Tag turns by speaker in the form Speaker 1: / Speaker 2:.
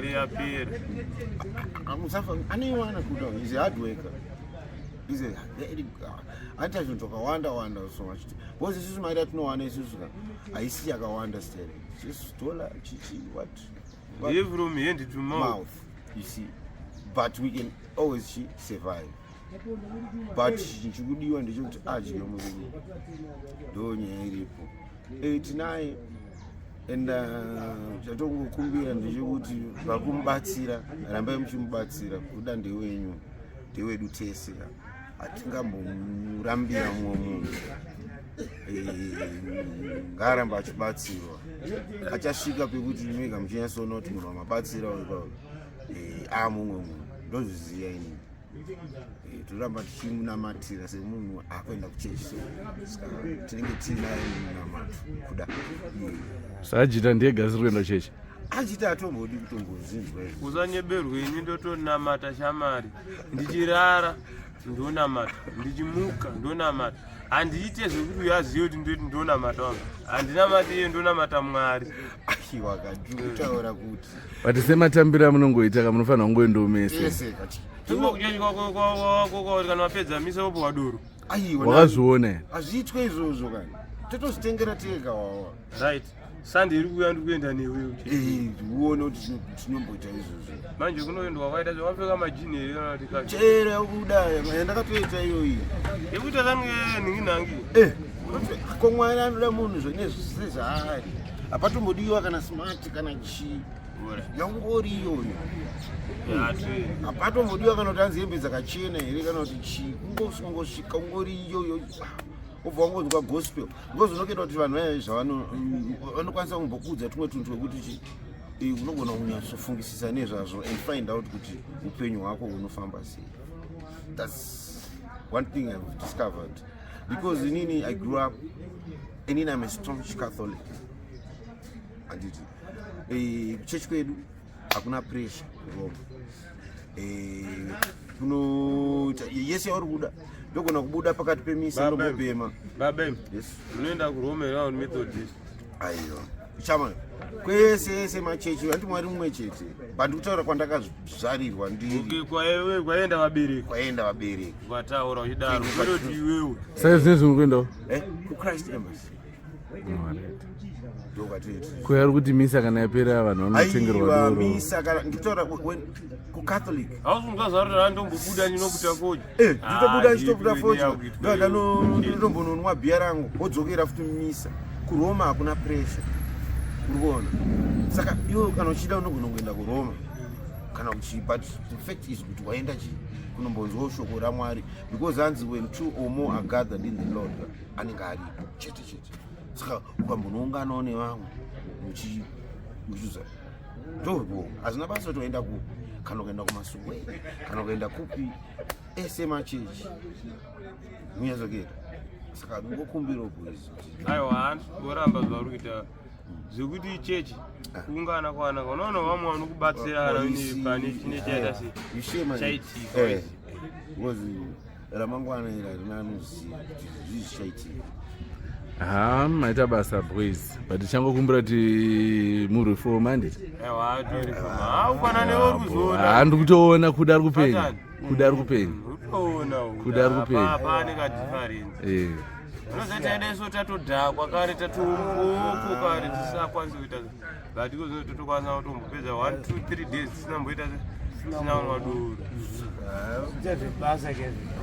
Speaker 1: Mari yapera.
Speaker 2: Musafa anoiwana kuda is a hard worker. Is a very anoita zvinhu zvakawanda wanda so much. Because isusu mari yatinowana isusu ka haisi yakawanda still. Just dollar chichi what
Speaker 1: what from hand to mouth.
Speaker 2: Mouth, you see. But we can always survive. But chikudiwa ndechekuti adye murume. Ndo nyaya iripo. Eh, tinaye and chatongokumbira ndechekuti vari kumubatsira, rambai muchimubatsira. Kuda ndewenyu, ndewedu tese, hatingambomurambira mumwe munhu. Ngaaramba achibatsirwa, achasvika pekuti mega muchinyatsoona kuti munhu wamabatsira amumwe munhu. Ndozviziva inini. Toramba tichimunamatira semunhu akuenda kuchechi, so saka tinenge tiinaye munamato kuda.
Speaker 3: Saajita ndiye gasi kuenda kuchechi.
Speaker 2: Achiti atombodi kutombozvinzwa izvi.
Speaker 1: Usanyeberwe, ini ndotonamata shamari. Ndichirara ndonamata, ndichimuka ndonamata. Handiite zvekuti uyo azive kuti ndoti ndonamata wangu. Handinamati iye, ndonamata Mwari.
Speaker 2: Aiwa, kati kutaura kuti
Speaker 3: But sematambiro amunongoita ka, munofanira kungoendawo mese.
Speaker 2: Tese kati.
Speaker 1: Tinokuchechi kwako, kana wapedza misa wopuwa doro.
Speaker 2: Aiwa.
Speaker 3: Wakazviona here?
Speaker 2: Hazviitwe izvozvo kani, totozvitengera tega wawa.
Speaker 1: Right, Sunday iri kuuya, ndikuenda newe uchechi.
Speaker 2: Uone kuti tinomboita izvozvo.
Speaker 1: Manje kunoendwa kwaita zvawapfeka majini here kana kuti kachi?
Speaker 2: Chero yakuda yandakatoita iyoyi.
Speaker 1: Yekuita zange nhingi nhangi.
Speaker 2: Eh, ko Mwari anoda munhu zvone sezvaari, hapatombodiwa kana smart kana chii, yangori iyoyo. Hapatombodiwa kana kuti hanzi hembe dzakachena here kana kuti chii, kungosvika ungori iyoyo, ubva wangonzwa gospel, because unokuita kuti vanhu vaya zvavanokwanisa kumbokuudza tumwe tunhu twekuti chi unogona kunyatsofungisisa nezvazvo and find out kuti upenyu hwako hunofamba sei. That's one thing I've discovered, because inini I grew up, inini I'm a staunch Catholic, handiti? Kuchechi kwedu hakuna pressure kuRoma. Kunoita yese yauri kuda, ndogona kubuda pakati pemisa
Speaker 1: Baba.
Speaker 2: ndombobhema.
Speaker 1: Baba.
Speaker 2: Yes.
Speaker 1: Munoenda kuRome here kana Methodist?
Speaker 2: Aiwa chama, kwese ese machechi andi Mwari mumwe chete, but ndikutaura kwandakazvarirwa ndiri.
Speaker 1: Okay, kwaewe kwaenda vabereki.
Speaker 2: Kwaenda vabereki.
Speaker 1: Ukataura uchidaro kwetoti iwewe.
Speaker 3: Saka zvinezvi muri kuendawo?
Speaker 2: KuChrist Embassy ndokwatiri.
Speaker 3: Kuya ari kuti misa kana yapera vanhu vanotengerwa
Speaker 2: Aiwa.
Speaker 3: doro.
Speaker 2: Misa kana ndikutaura kuCatholic.
Speaker 1: Hausunzwa zvauri randombobuda ndinobuta fodya.
Speaker 2: Nditobuda ndichitobuda fodya, ndotombononwa bhiya rangu, wodzokera futi mumisa. KuRoma hakuna pressure, uri kuona? Saka iwe kana uchida unogona kuenda kuRoma kana uchi, but the fact is kuti waenda chi kunombonzwawo shoko raMwari, because hanzi when two or more are gathered in the Lord, anenge aripo chete chete. Saka ukambonounganawo nevamwe muchiuza ndopo, hazvina basa kuti waenda kupi, kana ukaenda kuMasuwe kana ukaenda kupi, ese machechi munyatsokera. Saka ndingokumbirawo boys kuti
Speaker 1: Aiwa, voramba zvauri kuita zvekuti chechi kuungana kwanaka, unoona vamwe vanokubatsira kana une pane chine chaita sei.
Speaker 2: You share my
Speaker 1: Chaitika.
Speaker 2: Because ramangwana iri harina anoziva kuti zvii zvichaitika.
Speaker 3: Ha, maita basa boys, but tichangokumbira kuti mureform, handiti?
Speaker 1: Aiwa, tori newe uri kuzoona.
Speaker 3: Ha, ndiri kutoona kuda ari kupenya.
Speaker 1: Patani.
Speaker 3: Kuda ari kupenya.
Speaker 1: Uri kutoona.
Speaker 3: Kuda ari kupenya.
Speaker 1: Pane kadifference. Unoziva taenda iso tatodhakwa kare, tatomboko kare, tisakwanisi kuita, but iko zvino totokwanisa kutombopedza 1 2 3 days tisina mboita, tisina kunwa doro.
Speaker 4: Kuita zvebasa kezvo.